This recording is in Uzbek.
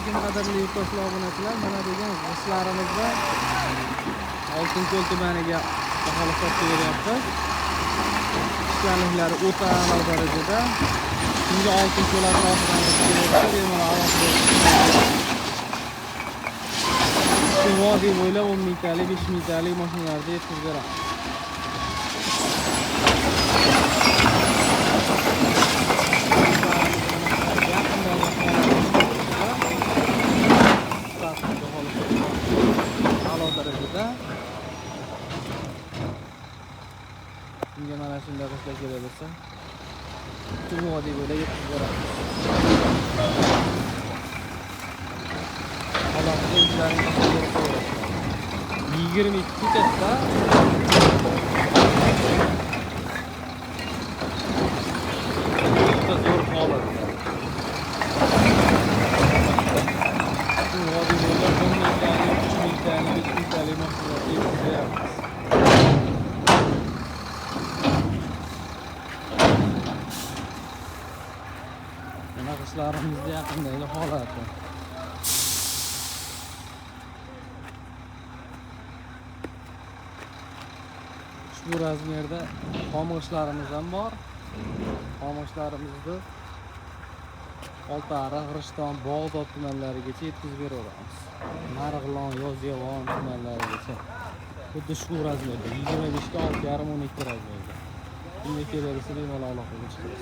Alaykum qadrli yurtdoshlar, obunachilar. Mana bugun g'ishtlarimizni Oltinko'l tumaniga bahola sotib beryapmiz. Pishganliklari o'ta a'lo darajada. Shunga Oltinko'l atrofidan kelayotsa, bemalol aloqa. Shu vodiy bo'ylab 10 mingtalik, 5 mingtalik mashinalarni yetkazib beramiz. A'lo darajada. Bunga mana shunday g'ishtlar kerak bo'lsa, shu vodiy bo'ylab yetkazib beramiz. Alohida o'zlaring berib qo'yaverasizlar. 22 katta juda zo'r holatda. Shu vodiy bo'ylab 10 mingtalik, 3 mingtalik, 5 mingtalik mashinalarni yetkazib beryapmiz. Mana g'ishtlarimizni yaqindagi holati. Ushbu razmerda xom g'ishtlarimiz ham bor. Xom g'ishtlarimizni Oltiariq, G'irishton, Bog'dod tumanlarigacha yetkazib beraveramiz. Marg'ilon, Yozyovon tumanlarigacha. Xuddi shu razmerda 25 ga 6,5 12 razmerda. Kimga kerak bo'lsa bemalol aloqaga chiqasiz.